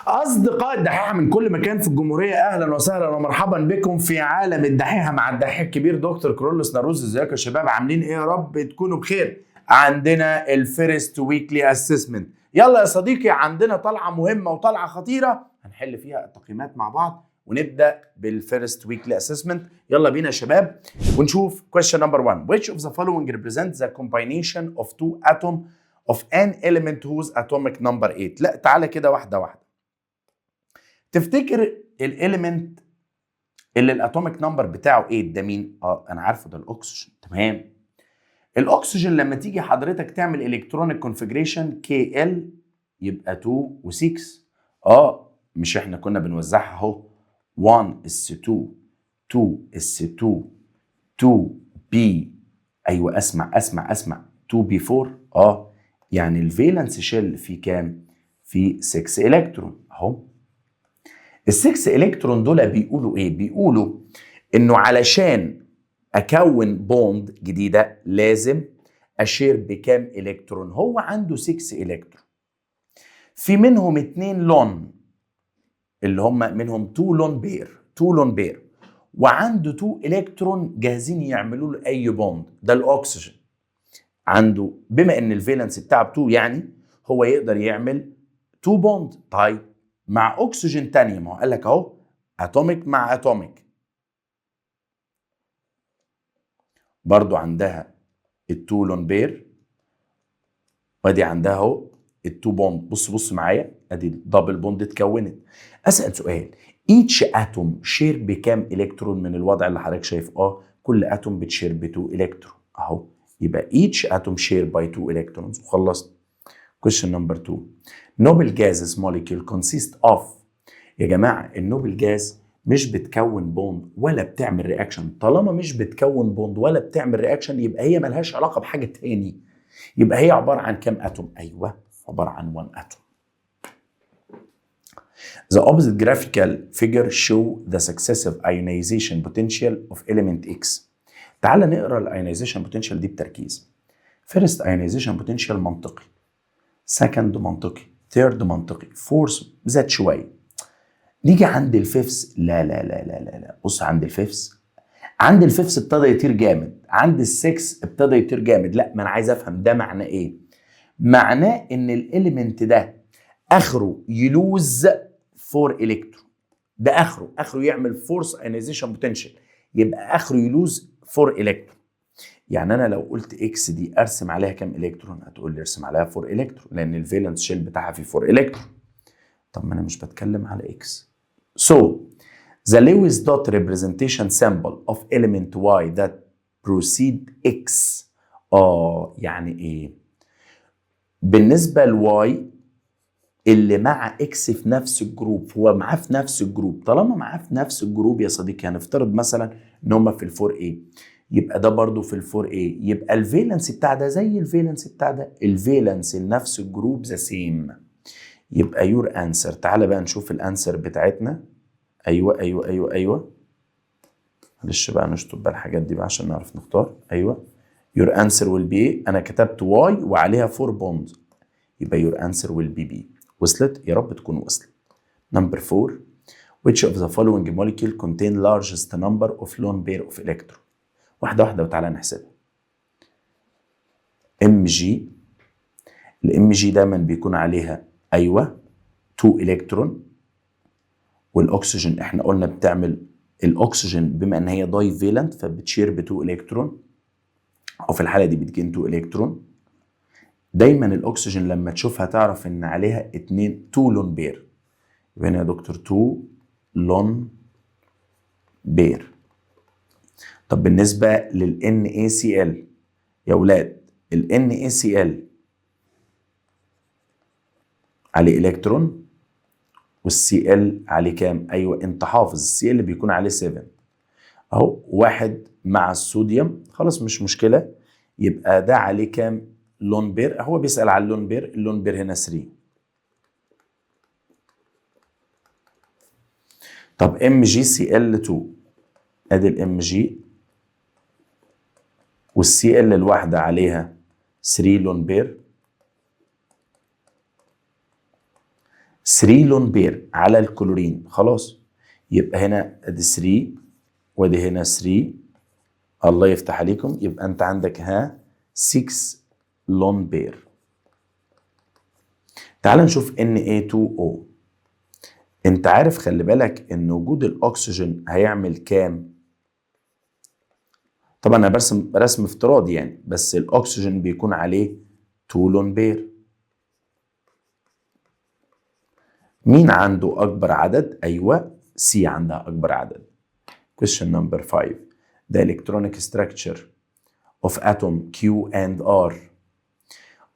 أصدقاء الدحيحة من كل مكان في الجمهورية، أهلا وسهلا ومرحبا بكم في عالم الدحيحة مع الدحيح الكبير دكتور كرولوس ناروز. ازيكم يا شباب؟ عاملين ايه؟ يا رب تكونوا بخير. عندنا ال first weekly assessment. يلا يا صديقي، عندنا طلعة مهمة وطلعة خطيرة هنحل فيها التقييمات مع بعض، ونبدأ بال first weekly assessment. يلا بينا يا شباب ونشوف question number 1. Which of the following represents the combination of two atom of an element whose atomic number 8؟ لا تعالى كده واحدة واحدة. تفتكر ال element اللي ال atomic number بتاعه 8 ده مين؟ انا عارفه، ده الاكسجين. تمام. الاكسجين لما تيجي حضرتك تعمل electronic configuration Kl يبقى 2 و6. مش احنا كنا بنوزعها اهو 1 s 2 2 s 2 2 p، ايوه اسمع اسمع اسمع، 2 p 4. يعني ال valence shell فيه كام؟ في 6 الكترون اهو. ال 6 الكترون دول بيقولوا ايه؟ بيقولوا انه علشان اكون bond جديدة لازم ا share بكام الكترون؟ هو عنده 6 الكترون، في منهم اتنين lone اللي هم منهم 2 lone pair، 2 lone pair، وعنده 2 الكترون جاهزين يعملوا له اي bond. ده الاكسجين عنده، بما ان ال valence بتاعه 2 يعني هو يقدر يعمل 2 bond. طيب مع اكسجين تانية، ما هو قال لك اهو atomic مع atomic، برضو عندها ال two lone pair، وادي عندها اهو ال two bond. بص بص معايا، ادي ال double bond اتكونت. اسال سؤال، each atom share بكام الكترون من الوضع اللي حضرتك شايف؟ كل atom بت share ب 2 الكترون اهو، يبقى each atom share by 2 electrons وخلصت. Question number 2. Noble gases molecule consist of. يا جماعة ال noble gas مش بتكون bond ولا بتعمل reaction. طالما مش بتكون bond ولا بتعمل reaction يبقى هي ملهاش علاقة بحاجة تاني، يبقى هي عبارة عن كام atom؟ ايوه عبارة عن 1 atom. The opposite graphical figure show the successive ionization potential of element X. تعال نقرا ال ionization potential دي بتركيز. First ionization potential منطقي. Second منطقي. Third منطقي. Fourth زاد شوية. نيجي عند ال fifth، لا لا لا لا لا لا، بص عند ال fifth، عند ال fifth ابتدى يطير جامد، عند السكس ابتدى يطير جامد. لا ما انا عايز افهم ده معناه ايه؟ معناه ان ال element ده اخره ي lose 4 الكترون، ده اخره، اخره يعمل fourth ionization potential، يبقى اخره ي lose 4 الكترون. يعني انا لو قلت X دي ارسم عليها كام الكترون؟ هتقول لي ارسم عليها 4 الكترون لان ال valence shell بتاعها فيه 4 الكترون. طب ما انا مش بتكلم على X. So the Lewis dot representation symbol of element Y that precede X. يعني ايه؟ بالنسبة ل Y اللي مع X في نفس ال group، هو معاه في نفس ال group. طالما معاه في نفس ال group يا صديقي، هنفترض مثلا ان هم في ال four A، يبقى ده برضو في ال four A، يبقى ال valence بتاع ده زي ال valence بتاع ده، ال valence لنفس ال group the same، يبقى your answer. تعالى بقى نشوف ال answer بتاعتنا. ايوه ايوه ايوه ايوه، معلش بقى نشطب بقى الحاجات دي بقى عشان نعرف نختار. ايوه your answer will be، انا كتبت Y وعليها 4 bond، يبقى your answer will be B. وصلت؟ يا رب تكون وصلت. Number 4. Which of the following molecule contain largest number of lone pair of electron؟ واحدة واحدة وتعالى نحسبها. Mg، ال Mg دايما بيكون عليها ايوه 2 الكترون، والاكسجين احنا قلنا بتعمل الاكسجين بما ان هي divalent فبت share ب 2 الكترون، او في الحالة دي بت gain 2 الكترون. دايما الاكسجين لما تشوفها تعرف ان عليها 2 2 lone pair، يبقى هنا يا دكتور 2 lone pair. طب بالنسبة لل NaCl يا اولاد، ال NaCl عليه الكترون، وال Cl عليه كام؟ ايوه انت حافظ، ال Cl بيكون عليه 7 اهو، واحد مع الصوديوم خلاص مش مشكله، يبقى ده عليه كام lone pair؟ هو بيسأل على ال lone pair، ال lone pair هنا 3. طب MgCl 2، ادي ال Mg وال Cl الواحدة عليها 3 lone pair. 3 lone pair على الكلورين، خلاص يبقى هنا ادي 3 وادي هنا 3. الله يفتح عليكم، يبقى انت عندك ها 6 lone pair. تعال نشوف Na2O. انت عارف خلي بالك ان وجود الاكسجين هيعمل كام؟ طبعا انا برسم رسم افتراضي يعني، بس الاكسجين بيكون عليه 2 lone pair. مين عنده اكبر عدد؟ ايوه C عندها اكبر عدد. Question number 5. The electronic structure of atom Q and R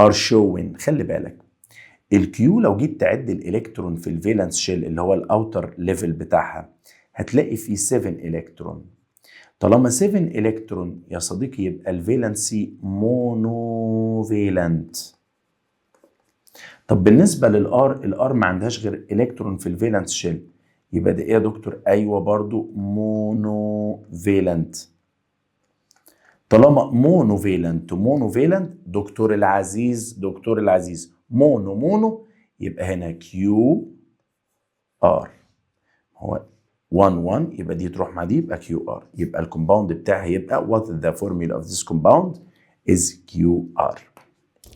are shown. خلي بالك ال Q لو جيت تعد الالكترون في ال valence shell اللي هو ال outer level بتاعها هتلاقي فيه 7 الكترون. طالما 7 الكترون يا صديقي يبقى ال valency monovalent. طب بالنسبة لل R، ال R ما عندهاش غير الكترون في ال valence shell، يبقى ده ايه يا دكتور؟ ايوه برضو monovalent. طالما monovalent monovalent، دكتور العزيز، دكتور العزيز، mono mono، يبقى هنا Q R هو 1 1، يبقى دي تروح مع دي يبقى Q R، يبقى ال compound بتاعي يبقى what the formula of this compound is Q R.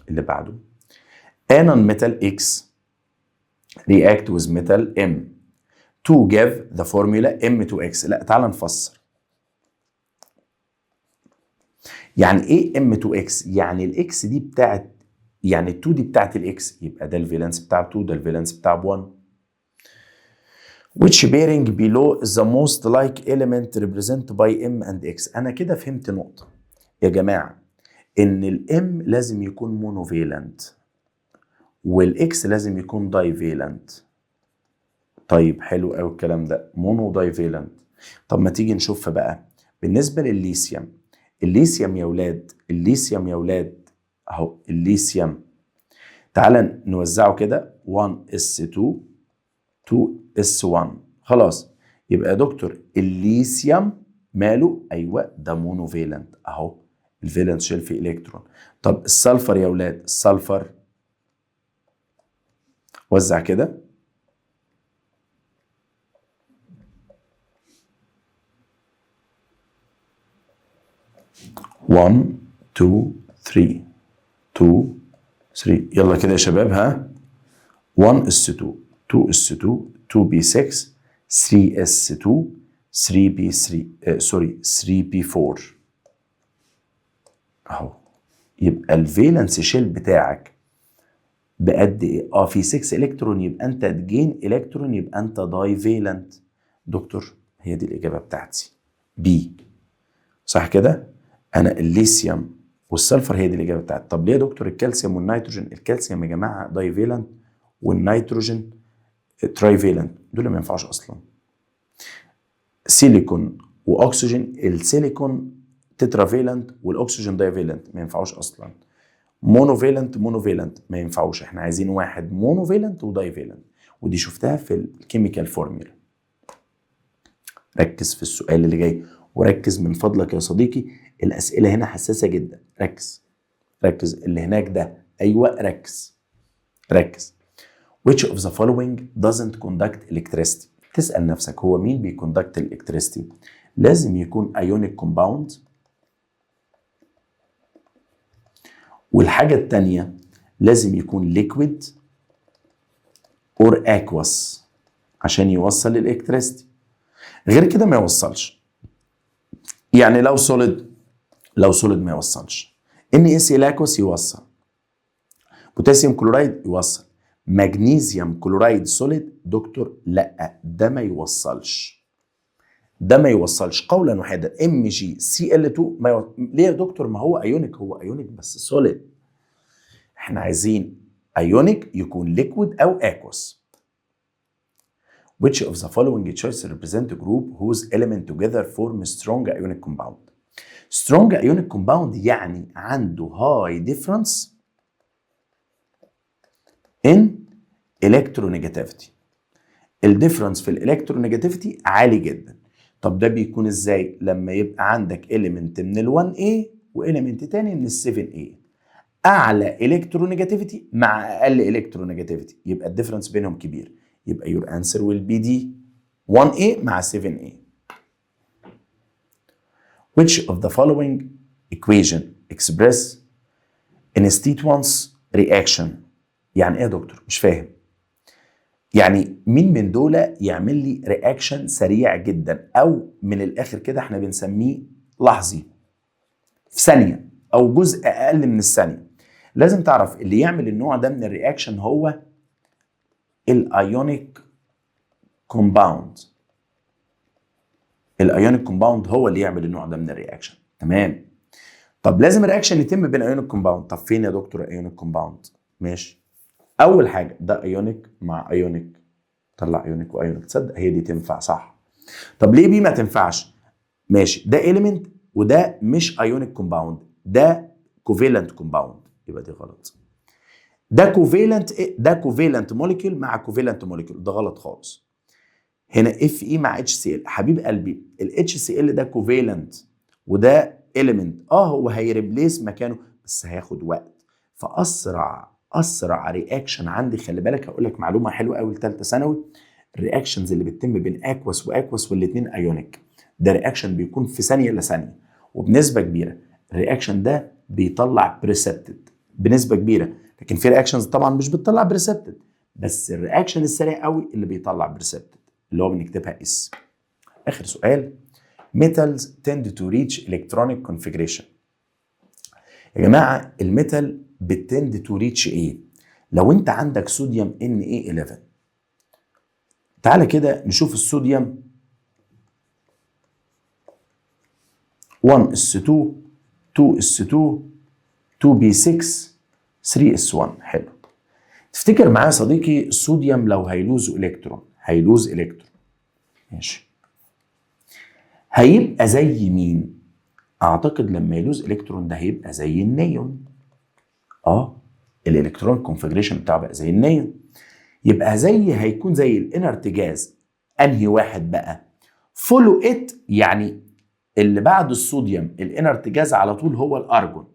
اللي بعده a non-metal X react with metal M to give the formula M2X. لا تعال نفسر يعني ايه M2X. يعني ال X دي بتاعت، يعني ال 2 دي بتاعت ال X، يبقى ده ال valence بتاع 2، ده ال valence بتاع 1. Which pairing below is the most like element represented by M and X؟ انا كده فهمت نقطة يا جماعة، ان ال M لازم يكون monovalent وال X لازم يكون divalent. طيب حلو قوي الكلام ده، mono divalent. طب ما تيجي نشوفها بقى بالنسبة للليثيوم. الليثيوم يا ولاد، الليثيوم يا ولاد اهو الليثيوم، تعال نوزعه كده 1 s 2 2 s 1. خلاص يبقى يا دكتور الليثيوم ماله؟ ايوه ده monovalent اهو، ال valence shell فيه الكترون. طب ال sulfur يا ولاد، ال sulfur وزع كده 1 2 3 2 3، يلا كده يا شباب، ها 1 s 2 2 s 2 2 p 6 3 s 2 3 p 3، sorry 3 p 4 اهو. يبقى ال valence shell بتاعك بقد ايه؟ في 6 الكترون، يبقى انت ت gain الكترون، يبقى انت divalent. دكتور هي دي الاجابة بتاعتي B، صح كده؟ انا الليثيوم وال sulfur هي دي الاجابة بتاعتي. طب ليه يا دكتور الكالسيوم والنيتروجين؟ الكالسيوم يا جماعة divalent والنيتروجين trivalent، دول ما ينفعوش اصلا. سيليكون واكسجين، السيليكون tetravalent والاكسجين divalent، ما ينفعوش اصلا. monovalent monovalent ما ينفعوش، احنا عايزين واحد monovalent و divalent، ودي شفتها في ال chemical formula. ركز في السؤال اللي جاي، وركز من فضلك يا صديقي، الاسئلة هنا حساسة جدا. ركز ركز، اللي هناك ده ايوه ركز ركز. Which of the following doesn't conduct electricity؟ تسأل نفسك هو مين بي conduct electricity؟ لازم يكون ionic compound، والحاجة التانية لازم يكون liquid or aqueous عشان يوصل ال electricity، غير كده ما يوصلش. يعني لو solid، لو solid ما يوصلش. NaCl aqueous يوصل، potassium chloride يوصل، magnesium chloride solid دكتور لا ده ما يوصلش، ده ما يوصلش قولا واحدا. MgCl 2 ما ليه يا دكتور؟ ما هو ionic، هو ionic بس solid. احنا عايزين ionic يكون liquid او aqueous. Which of the following choices represent a group whose element together form strong ionic compound؟ Strong ionic compound يعني عنده high difference in electronegativity. ال difference في ال electronegativity عالي جدا. طب ده بيكون ازاي؟ لما يبقى عندك element من ال 1A و element تاني من ال 7A، اعلى electronegativity مع اقل electronegativity، يبقى ال difference بينهم كبير، يبقى your answer will be D، 1A مع 7A. Which of the following equation express instantaneous reaction؟ يعني ايه يا دكتور؟ مش فاهم. يعني مين من دول يعمل لي reaction سريع جدا، او من الاخر كده احنا بنسميه لحظي، في ثانية او جزء اقل من الثانيه. لازم تعرف اللي يعمل النوع ده من ال reaction هو ال ionic compound. ال ionic compound هو اللي يعمل النوع ده من ال reaction، تمام؟ طب لازم ال reaction يتم بين ionic compound. طب فين يا دكتور ionic compound؟ ماشي، اول حاجة ده ionic مع ionic، طلع ionic و ionic. تصدق هي دي تنفع، صح؟ طب ليه B ما تنفعش؟ ماشي، ده element وده مش ionic compound، ده covalent compound، يبقى دي غلط. ده covalent، ده covalent molecule مع covalent molecule، ده غلط خالص. هنا Fe مع HCl، حبيب قلبي ال HCl ده covalent وده element، هو هي replace مكانه بس هياخد وقت. فاسرع اسرع reaction عندي، خلي بالك هقول لك معلومة حلوة قوي لثالثه ثانوي، ال reactions اللي بتتم بين aqueous و aqueous والاثنين ionic، ده reaction بيكون في ثانية الا ثانية وبنسبة كبيرة ال reaction ده بيطلع precipitate بنسبة كبيره. لكن في reactions طبعا مش بتطلع precipitate، بس ال reaction السريع قوي اللي بيطلع precipitate اللي هو بنكتبها S. اخر سؤال، metals tend to reach electronic configuration. يا جماعة ال metal بت tend to reach ايه؟ لو انت عندك صوديوم Na 11، تعالى كده نشوف الصوديوم 1 s 2، 2 s 2، 2 p 6، 3 s 1. حلو، تفتكر معايا يا صديقي الصوديوم لو هي lose الكترون، هي lose الكترون، ماشي، هيبقى زي مين؟ اعتقد لما ي lose الكترون ده هيبقى زي النيون. ال electron configuration بتاعه بقى زي النيون، يبقى زي هيكون زي ال inert gas. انهي واحد بقى؟ follow it، يعني اللي بعد الصوديوم ال inert gas على طول هو الارجون،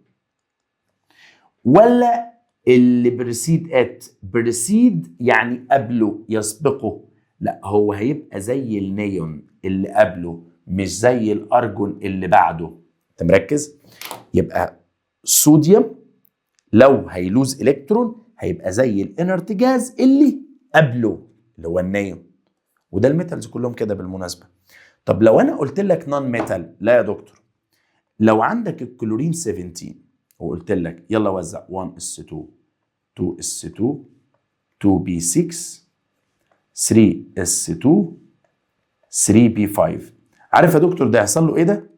ولا اللي precede it؟ precede يعني قبله، يسبقه. لا، هو هيبقى زي النيون اللي قبله مش زي الارجون اللي بعده. انت مركز؟ يبقى صوديوم لو هي lose الكترون هيبقى زي ال inert gas اللي قبله اللي هو النيون، وده ال metals كلهم كده بالمناسبه. طب لو انا قلت لك non metal؟ لا يا دكتور، لو عندك الكلورين 17 وقلت لك يلا وزع 1 s 2، 2 s 2، 2 p 6، 3 s 2، 3 p 5، عارف يا دكتور ده يحصل له ايه ده؟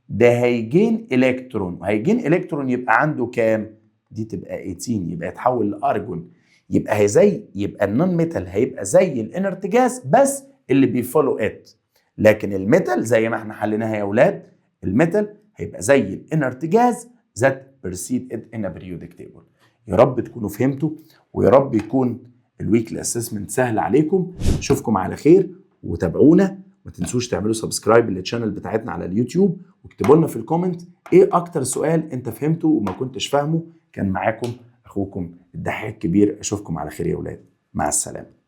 ده هي gain الكترون، وهي gain الكترون يبقى عنده كام؟ دي تبقى 18، يبقى يتحول لارجون. يبقى هي زي يبقى ال non metal هيبقى زي ال inert gas بس اللي بي follow it، لكن ال metal زي ما احنا حليناها يا اولاد، ال metal هيبقى زي ال inert gas that precede it in periodic table. يا رب تكونوا فهمتوا، ويا رب يكون ال weekly assessment سهل عليكم. اشوفكم على خير وتابعونا، ما تنسوش تعملوا subscribe لل channel بتاعتنا على اليوتيوب، واكتبوا لنا في ال comment ايه اكتر سؤال انت فهمته وما كنتش فاهمه. كان معاكم اخوكم الدحيح الكبير، اشوفكم على خير يا اولاد، مع السلامه.